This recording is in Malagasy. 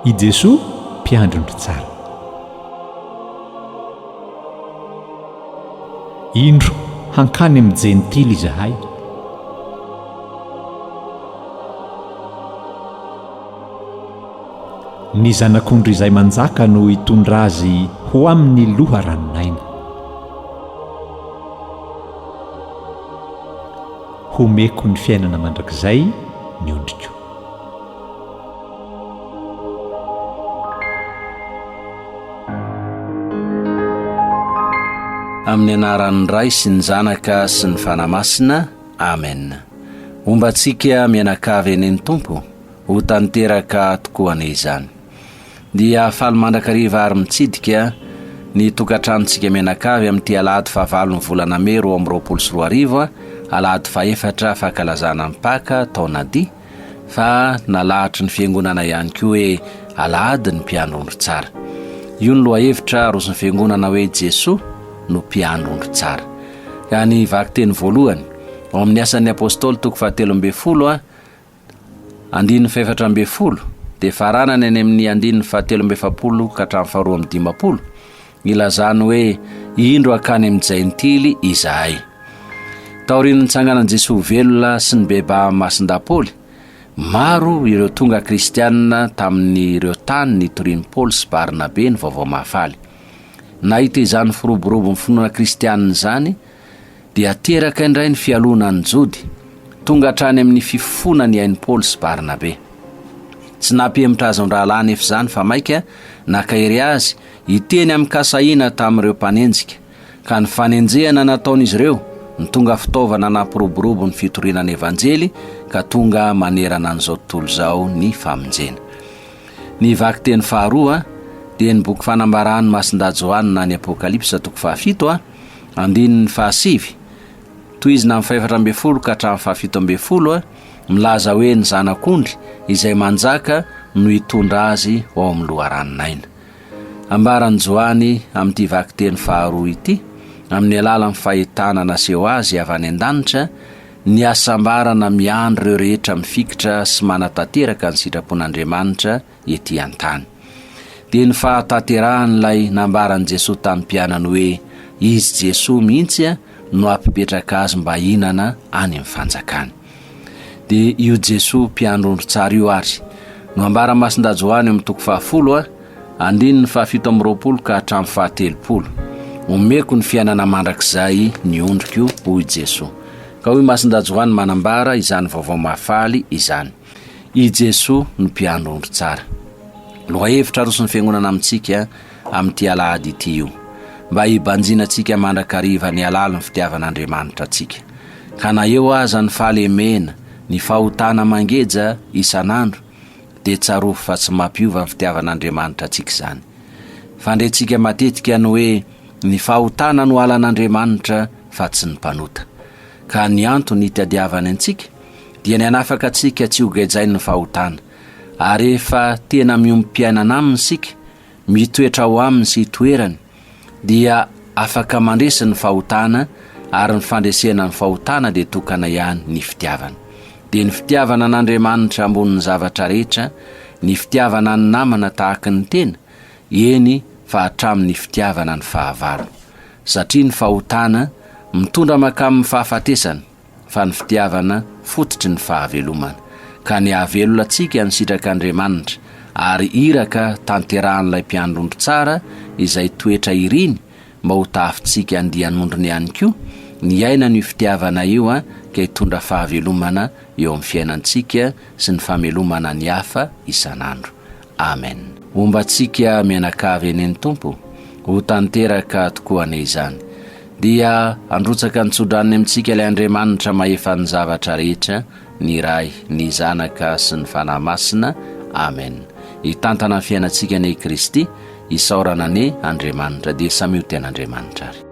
I Jesoa mpiandry ondry tsara. Indro hankany amin'ny Jentily izahay. Ny Zanak'ondry izay manjaka no hitondra azy ho amin'ny loharanon'aina. Homeko ny fiainana mandrakizay ny ondriko. Amin'ny anaran'ny Ray sy ny Zanaka sy ny Fanahy Masina. Amen. Homba antsika mianakavy anie ny Tompo, ho tanteraka tokoa anie izany. Dia faly mandrakariva ary mitsidika ny tokantranontsika mianakavy amin'ity alahady fahavalon'ny volana mey 2022, alahady fahefatra fankalazana ny Paka taona dia. fa nalahatry ny fiangonana ihany koa hoe alahady ny mpiandry ondry tsara. Io ny lohahevitra aroson'ny fiangonana hoe Jesoa no mpiandry ondry tsara. Ka ny vakiteny voalohany ao amin'ny asan'ny apostoly toko fahatelo ambin'ny folo a andininy fahefatra ambin'ny folo dia faranany any amin'ny andininy fahatelo amby efapolo ka hatramin'ny faharoa amby dimampolo Nilazany hoe, Indro hankany amin'ny Jentily izahay. Taorian'ny nitsanganan'i Jesoa ho velona sy nibebahan'i Masindahy Paoly, maro ireo tonga kristianina tamin'ireo tany nitorian'i Paoly sy Barnabe ny Vaovao Mahafaly. Nahita izany firoborobon'ny finoana kristianina izany, dia teraka indray ny fialonan'ny Jody, tonga hatrany amin'ny fifofoana ny ain'i Paoly sy Barnabe. Tsy nampihemotra azy mirahalahy anefa izany fa mainka nakahery azy hiteny amin-kasahiana tamin'ireo mpanenjika, ka ny fanenjehana nataon'izy ireo no tonga fitaovana nampiroborobo ny fitoriana ny Evanjely ka tonga manerana an'izao tontolo izao ny famonjena. Ny vakiteny faharoa dia ny boky fanambaran'i Masindahy Joany na ny Apokalypsa toko fahafito a, Andininy fahasivy, tohizina amin'ny fahefatra ambin'ny folo ka hatramin'ny fahafito ambin'ny folo, milaza hoe ny Zanak'ondry izay manjaka no hitondra azy ho ao amin'ny loharanon'aina. Ambaran'i Joany amin'ity vakiteny faharoa ity, amin'ny alalan'ny fahitana naseho azy avy any an-danitra, ny hasambarana miandry ireo rehetra mifikitra sy manatanteraka ny sitrapon'Andriamanitra ety an-tany. Dia ny fahatanterahan'ilay nambaran'i Jesoa tamin'ny mpianany hoe Izy Jesoa mihitsy no hampipetraka azy mba hihinana any amin'ny fanjakany. Dia io Jesoa mpiandry ondry tsara io ary no ambaran'i Masindahy Joany eo amin'ny toko fahafolo andininy fahafito amby roapolo ka hatramin'ny fahatelopolo. Omeko ny fiainana mandrakizay ny ondriko, hoy Jesoa. Ka hoy Masindahy Joany manambara izany vaovao mahafaly izany. I Jesoa no mpiandry ondry tsara. Lohahevitra aroson'ny Fiangonana amintsika amin'ity alahady ity io, mba hibanjinantsika mandrakariva ny halalin'ny fitiavan'Andriamanitra antsika. Ka na eo aza ny fahalemena, ny fahotana mangeja isan'andro, dia tsarovy fa tsy mampiova ny fitiavan'Andriamanitra antsika izany. Fandrentsika matetika ny hoe ny fahotana no halan'Andriamanitra fa tsy ny mpanota. Ka ny antony itadiavany antsika dia ny hanafaka antsika tsy ho gejain'ny fahotana. Ary rehefa tena miombom-piainana Aminy isika, mitoetra ao Aminy sy itoerany, dia afaka mandresy ny fahotana, ary ny fandresena ny fahotana dia tokana ihany, ny fitiavana. Dia ny fitiavana an'Andriamanitra ambonin'ny zavatra rehetra, ny fitiavana ny namana tahaky ny tena, eny fa hatramin'ny fitiavana ny fahavalo. Satria ny fahotana mitondra mankamin'ny fahafatesana, fa ny fitiavana fototry ny fahavelomana, ka ny hahavelona antsika ny sitrak'Andriamanitra, ary iraka tanterahan'ilay Mpiandry ondry tsara izay toetra iriny mba ho tahafintsika andian'ondriny ihany koa, ny hiainana io fitiavana io ka hitondra fahavelomana eo amin'ny fiainantsika sy ny famelomana ny hafa isan'andro. Amen. Homba antsika mianakavy anie ny Tompo, ho tanteraka tokoa anie izany. Dia handrotsaka ny tsodranony amintsika ilay Andriamanitra mahefa ny zavatra rehetra, ny Ray, ny Zanaka sy ny Fanahy Masina. Amen. Hitantana ny fiainantsika anie i Kristy, isaorana anie Andriamanitra. Dia samia ho tian'Andriamanitra ary.